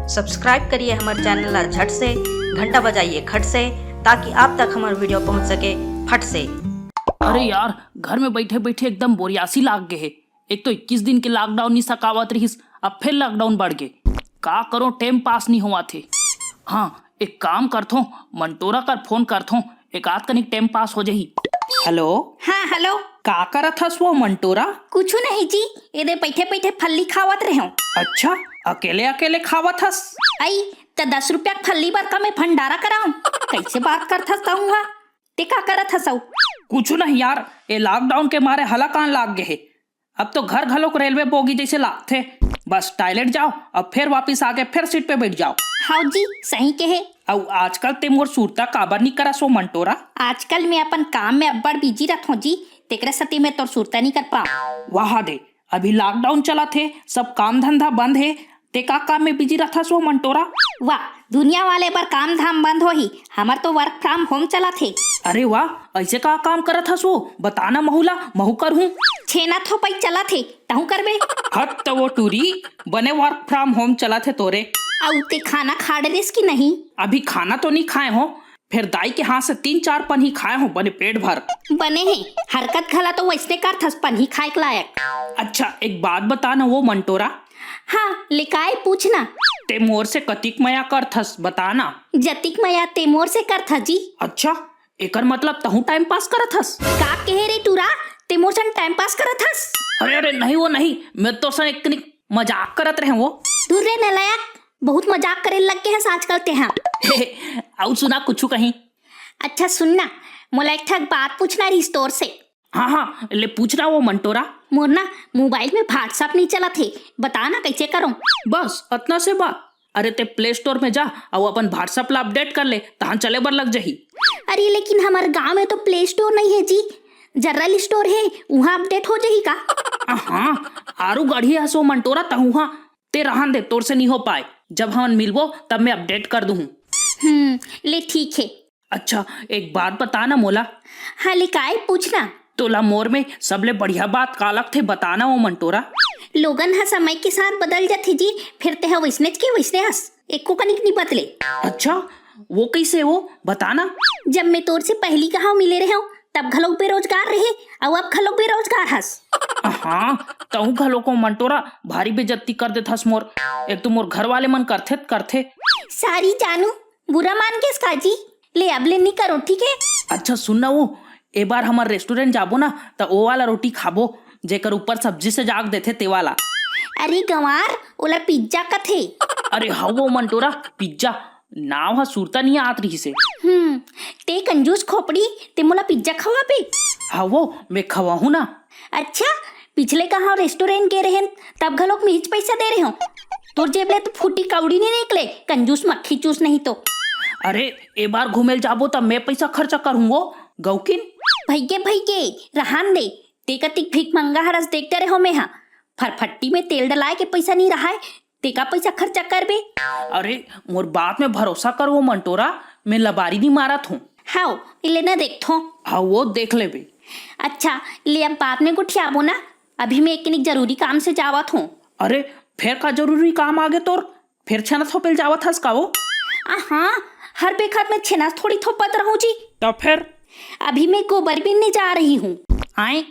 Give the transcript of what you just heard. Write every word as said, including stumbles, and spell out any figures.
Subscribe करिए हमर channel ला झट से, घंटा बजाइए खट से, ताकि आप तक हमर वीडियो पहुंच सके फट से। अरे यार, घर में बैठे बैठे एकदम बोरियासी लाग गे हे। एक तो इक्कीस दिन के लॉकडाउन नी सकावत रहिस, अब फिर लॉकडाउन बढ़ गे। का करो, टाइम पास नी होवत हे। हाँ, एक काम करथो, मंटोरा कर फोन करथो, एक आध कनिक टाइम पास हो जाही। हेलो। हाँ, हेलो। का करत हस वो मंटोरा? कुछु नहीं जी, एदे बैठे बैठे फल्ली खावत रहेंव। अच्छा, अकेले अकेले खावत हस? अई, त दस रुपया के फल्ली बर का मैं भंडारा कराऊं? कैसे बात करत हस तहूं हा? ते का करत हस अऊ? कुछु नहीं यार, ए लॉकडाउन के मारे हलाकान लाग गे हे। अब तो घर घलोक रेलवे बोगी जैसे लागथे। बस टॉयलेट जाओ, अब फिर वापिस आके फिर सीट पे बैठ जाओ। हाव जी, सही कहे। अऊ आजकल ते मोर सुरता काबर नी करस वो मंटोरा? आजकल मैं अपन काम में अब्बड़ बिजी रथों जी, तेकरे सेती मैं तोर सुरता नी कर पाऊं। वाह दे, अभी लॉकडाउन चलत हे, सब काम धंधा बंद हे, ते का काम में बिजी रथस वो मंटोरा? वाह, दुनिया वाले बर काम धाम बंद होही, हमर तो वर्क फ्रॉम होम चलत हे। अरे वाह, ऐसे का काम करत हस वो? बता ना महू ला, महू करहूं। छेना थोपई चलत हे, तहूं करबे? हत त वो टूरी, बने वर्क फ्रॉम होम चलत हे तोरे। अऊ ते खाना खा डरेस कि नहीं? अभी खाना तो नी खाए हों, फेर दाई के हाथ से तीन चार पनही खाए हों बने पेट भर। बने हे, हरकत घला तो वैसने करथस पनही खाए के लायक। अच्छा, एक बात बता ना वो मंटोरा। हाँ, ले काय पूछना? ते मोर से कतिक मया करथस, बता ना। जतिक मया ते मोर से करथस जी। अच्छा, एकर मतलब तहूं टाइम पास करत हस? का कहे रे टूरा, ते मोर संग टाइम पास करत हस? अरे, अरे, नहीं वो नहीं, मैं तोर संग एक कनिक मजाक करत रहेंव वो। दूर रे नलायक, बहुत मजाक करे लग गे हस आजकल तेहा। अऊ सुना कुछु कहीं। अच्छा सुन ना, मोला एक ठक बात पूछना रहिस तोर से। हाँ, हाँ, ले पूछ ना वो मंटोरा। मोर ना मोबाइल में WhatsApp नहीं चलत हे, बता ना कैसे करूं? बस अतना से बात। अरे ते प्ले स्टोर में जा अऊ अपन WhatsApp ला अपडेट कर ले, तहां चले बर लग जाही। अरे लेकिन हमर गांव में तो प्ले स्टोर नहीं हे जी, जनरल स्टोर हे, उहां अपडेट हो जाही का? हाँ, आरू गढ़िया हस वो मंटोरा तहूं हा। ते रहन दे, तोर से नहीं हो पाए, जब हमन मिलबो तब मैं अपडेट कर दूहूं। हम्म, ले ठीक हे। अच्छा, एक बात बता ना मोला। हाँ, ले काय पूछना? तोला मोर में सबले बढ़िया बात का लगथे, बता ना वो मंटोरा। लोगन ह समय के साथ बदल जाथे जी, फेर तेहा वैसनेच के वैसने हस, एको कनिक नी बदले। अच्छा, वो कैसे वो? बता ना। जब मैं तोर से पहली कहां मिले रहेंव, तब घलोक बेरोजगार रहे, अऊ अब घलोक बेरोजगार हस। हाँ, तहूं घलोक वो मंटोरा भारी बेइज्जती कर देथस मोर। एक तो मोर घर वाले मन करथे त करथे। सारी जानू, बुरा मान गेस का जी? ले अब ले नी करो, ठीक हे? अच्छा सुन ना वो, ए बार हमर रेस्टोरेंट जाबो ना, त ओ वाला रोटी खाबो, जेकर ऊपर सब्जी से जाग देथे ते वाला। अरे गंवार, ओला पिज्जा कथे। अरे हव वो मंटोरा, पिज्जा। नाव ह सुरता नहीं आत रहिसे। हम्म, ते कंजूस खोपड़ी, ते मोला पिज्जा खवाबे? हव वो, मैं खवाहूं ना। अच्छा, पिछले कहां रेस्टोरेंट गे रहेन, तब घलोक मेंच पैसा दे रहेंव। तोर जेब ले तो फूटी कौड़ी नहीं निकले, कंजूस मक्खी चूस नहीं तो। अरे, ए बार घूमे ल जाबो त मैं पैसा खर्चा करहूं वो, गौकिन। भइगे, भइगे, रहन दे, ते कतिक भीख मंगा हरस देखते रहेंव मैं हा। फरफट्टी में तेल डलाए के पैसा नहीं रहाय, तेका पैसा खर्चा करबे। अरे, मोर बात में भरोसा कर वो मंटोरा, मैं लबारी नहीं मारत हूं। हाव, ले ना देखथों। हाव, वो देख लेबे। अच्छा, ले अब बाद में गोठियाबो ना, अभी मैं एक कनिक जरूरी काम से जावत हूं। अरे, फेर का जरूरी काम आगे तोर? फेर छेना थोपे ल जावत हस का वो? आ हाँ, हर बेखत में छेना थोड़ी थोपत रहूं जी। त फेर? अभी मैं गोबर बीनने जा रही हूं। आए,